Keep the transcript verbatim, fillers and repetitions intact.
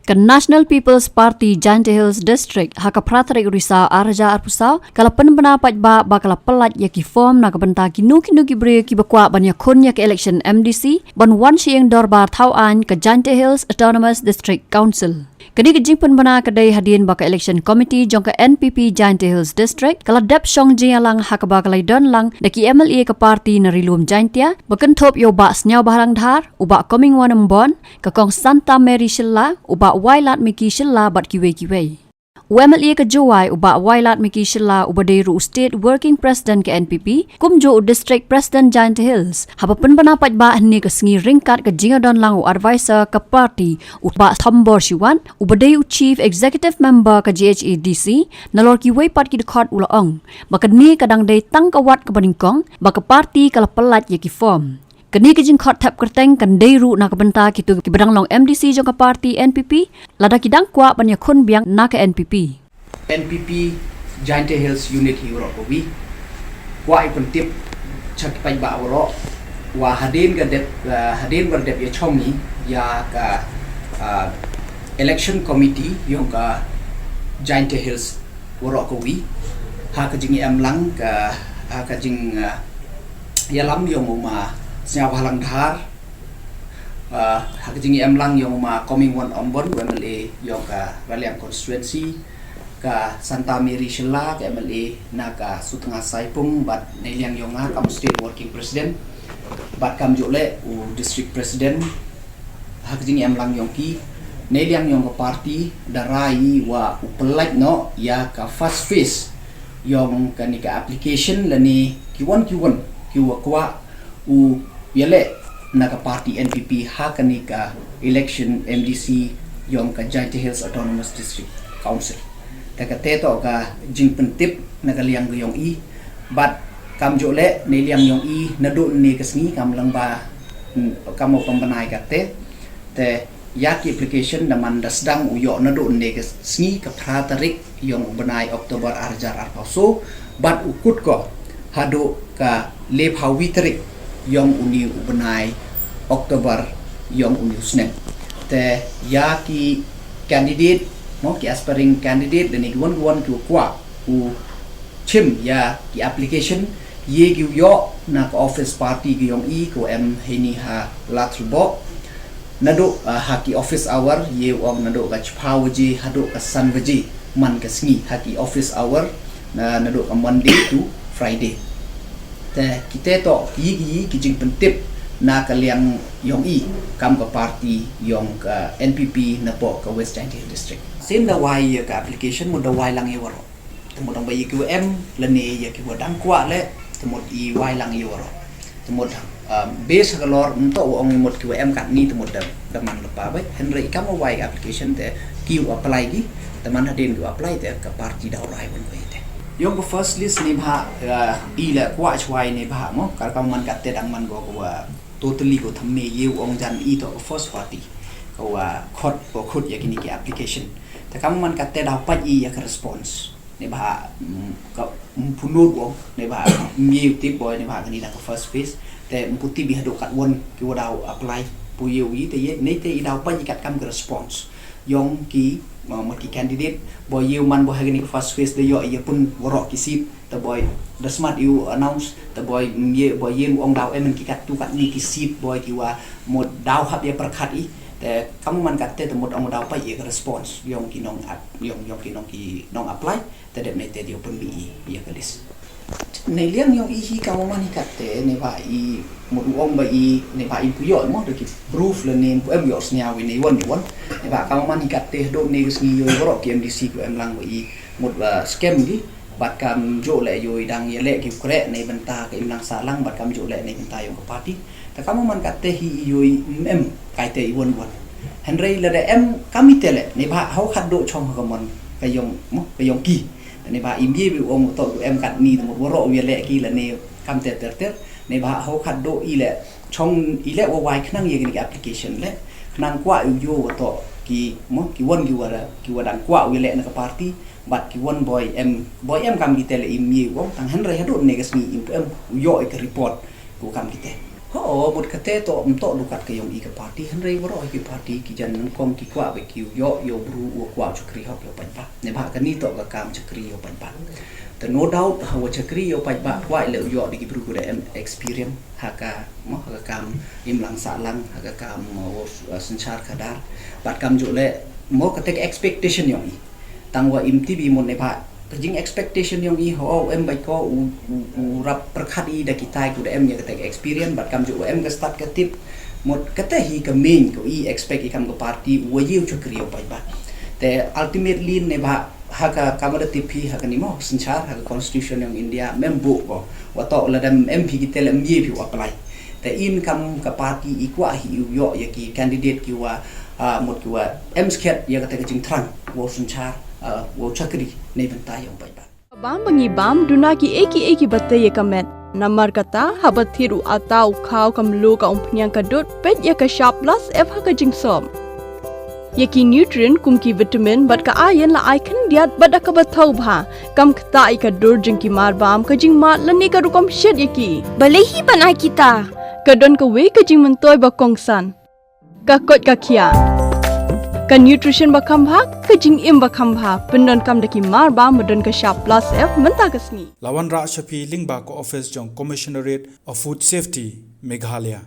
Ka National People's Party Jaintia Hills District ha ka phra tarik Risaw ar hajar arphew saw ka la pynbna paidbah ba ka la pyllait ïa ki form na ka bynta kino kino ki briew kiba kwah ban ïakhun ïa ka election M D C ban wan sha ïing dorbar thaw aiñ ka Jaintia Hills Autonomous District Council. Kane ka jingpynbna ka dei hadien ba ka election committee jong ka N P P Jaintia Hills District ka la dep shong jingïalang ha kaba ka la ïadon lang da ki M L A ka party na Ri Lum Jaintia ba kynthup ïa u Bah Sniawbhalang Dhar, u Bah Comingone Ymbon, ka Kong Santa Mary Shylla, u Bah Wailadmiki Shylla bad kiwei kiwei. U M L A ka Jowai, u Bah Wailadmiki Shylla, uba dei ruh u State Working President ka N P P, kumjuh u District President Jaintia Hills, haba pynbna paidbah hynne ka sngi ryngkat ka jingïadon lang u advisor ka party, u Bah Thombor Shiwat, uba dei u Chief Executive Member ka G H A D C, nalor kiwei pat ki dkhot u la ong ba kane ka dang dei tang ka wat kaba nyngkong ba ka party ka la pyllait ïa ki form. Kane ka jingkhot thep kyrteng kan dei ruh na ka bynta kito kiba dang long M D C jong ka party N P P, lada ki dang kwah ban ïakhun biang na ka N P P. N P P Jaintia Hills Unit hi waroh kawi. Kwah ïa pyntip sha ki paidbah waroh wa hadien ka dep, uh, hadien ba la dep ïa chong hi ïa ka, uh, election committee jong ka Jaintia Hills waroh kawi. Ha ka jingïalam ka, ha ka jing, uh, ïalam jong u Ma Sniawbhalang Dhar, uh, ha ka jingïalam jong u Ma Comingone Ymbon, u M L A jong ka Raliang constituency, ka Santa Mary Shylla, ka M L A na ka Sutnga Saipung, bad neiliang jong nga kam State Working President, bad kamjuh leh u District President, ha ka jingïalam jong ki, neiliang jong ka party, da rai wa u pyllait noh ïa ka first phase jong kane ka application lane kiwon kiwon kiwa kwah u ïaleh na ka party N P P ha kane ka election M D C jong ka Jaintia Hills Autonomous District Council. Te kata toh ka jingpyntip na ka liang ka jong i, bad kamjuh leh neiliang jong i naduh ne ka sngi kam lang ba, mm, kam u pynbna ïa kata. Te ïa ki application da man da sdang u ïoh naduh ne ka sngi ka phra tarik jong u bnai October ar hajar arphew saw, bad u kut ko haduh ka lephew wi tarik jong une u bnai October jong une u snem. Te ïa ki candidate, mo, ki aspiring candidate lane kiwon kiwon kiwa kwah u shim ïa ki application, ïa ki u ïoh na ka office party ka jong i ka em heini ha Ladthadlaboh. Naduh, ah, ha ki office hour, ïa u ong naduh ka chiphew baje haduh ka san baje man ka sngi, ha ki office hour, na, naduh ka Monday to Friday. Te kita toh ïa ki, ïa ki jingpyntip na ka liang jong i kam ka party jong ka N P P napoh ka West Jaintia Hills District. Sien da wai ïa ka application, mut da wai lang ïa waroh. Te mut ong ba ïa kiwa em lane ïa kiwa dang kwah leh, te mut i wai lang ïa waroh. Te mut, um, base ha ka lor, ym toh u ong mut kiwa em katni te mut da, da man lypa beit. Hynrei i kam u wai ka application te ki u apply ki, te man hadien ki u apply te ka party da u rai ban wai te. Jong ka first list neibhah, uh, i la kwah chwai neibhah mo, ka kam man kat te dang man ko kawa totally ko thymme, ïa u ong jan i toh ka first party kawa khot, ko khot ïa kini ki application. Te kam man kat te da u pait i ïa ka response. Neibhah, mm, ka, mm, pynlut u ong, neibhah, mm, ïa u tip boi, neibhah kani dang ka first phase. Te, mm, ym pu tip i haduh katwon kiwa da u apply. Pu ïa u i te ïa, nei te i da u pait i kat kam ka response jong ki, uh, mut ki candidate. Boi ïa u man boi ha kani ka first phase da ïoh ïa pun waroh ki seat. Te boi da smat ïa u announce. Te boi, mm, ïa, boi ïa u ong da u em ki katto katne ki seat boi kiwa mut da u hap ïa pyrkhat i. Te kam man kat te, te mut ong da u pait ïa ka response jong ki nong ap-, jong, jong ki nong ki nong apply. Te dep nei te da u pynmih i ïa ka list. Neiliang jong i hi kam man hi kat te, neibhah i mut u ong ba i, neibhah i pu ïoh mo da ki proof lane pu em ïoh sniaw i neiwon neiwon. Neibhah kam man hi kat te, haduh ne ka sngi ïoh i waroh ki M D C kiwa em lang ba i mut ba scam ki. Bad kamjuh leh ïoh i dang ïaleh ki u kreh neibynta ka imlang sahlang, bad kamjuh leh neibynta jong ka party. Te kam man kat te hi ïoh i em, em kai te iwon won. Hynrei lada em kam i te leh, neibhah haw khatduh chong ha ka mon ka jong mo, ka jong ki. Neibhah i mih ba u ong u toh u em katni, te mut waroh u ïaleh ki lane kam ter ter ter. Neibhah haw khatduh i leh chong i leh wa wai khnang ïa kini ki application leh. Khnang kwah u ïoh wa toh ki mo, kiwon kiwa da, kiwa dang kwah u ïaleh na ka party. Bad kiwon boi em, boi em kam ki te leh i mih u ong, tang hynrei haduh ne ka sngi i pu em u ïoh i ka report ko kam ki te. Ho, mut kata to, ym to du kat ka yong i ka party, hynrei waroh i ki party, ki jan nyngkong ki kwah ba ki ïoh, ïoh bru, u kwah shakri hok ïoh paidbah. Neibhah kani to ka kam shakri ïoh paidbah. Te no doubt, ha wa shakri ïoh paidbah, kwah leh u ïoh da ki bru ki da em experience, ha ka, mo, ha ka kam imlang sahlang, ha ka kam, mo, wa, uh, synshar khadar. Bad kamjooh leh, mo kata ka expectation yong i. Tang wa im tibi mo neibhah. Ka jing expectation yong i ho em bad ko u, u, u rap pyrkhat i da kita ki da em ïa kata ka experience bad kamjooh wa em ka stad ka tip. Mut kata hi ka main ko i expect i kam ka party wa ïoh shakri ïoh paidbah. Te ultimately neibhah ha ka kam da tip hi ha kani mo synshar ha ka constitution yong India mem bu ko. Wa to la dem em phi ki te lem ye phi u apply. Te in kam ka party i kwah hi u ïoh ïa ki candidate ki wa, ah, mut ki wa em skhet ïa kata ka jingthrang, wa synshar, ah, wa shakri nei bynta ïa u paidbah. Bam ba ngi bam duna ki ei ki ei ki ba tei ïa ka met. Namar kata haba thied u ata u khaw ka mluh ka umphniang ka dud peit ïa ka shap plus F ha ka jingsop. Ïa ki nutrient kum ki vitamin bad ka iron la ai khyndiat bad da kaba thaw bha. Kam ktah ïa ka dur jong ki marbam ka jingmad lane ka rukom shet ïa ki. Balei hi ban ai kita? Ka don kawei ka jingmyntoi ba kongsan. Ka koit ka khiah. Ka nutrition ba kham bha, ka jingim ba kham bha. Pyndonkam da ki marbam ba don ka shap plus F mynta ka sngi. La wanrah sha phi lyngba ka office jong Commissionerate of Food Safety, Meghalaya.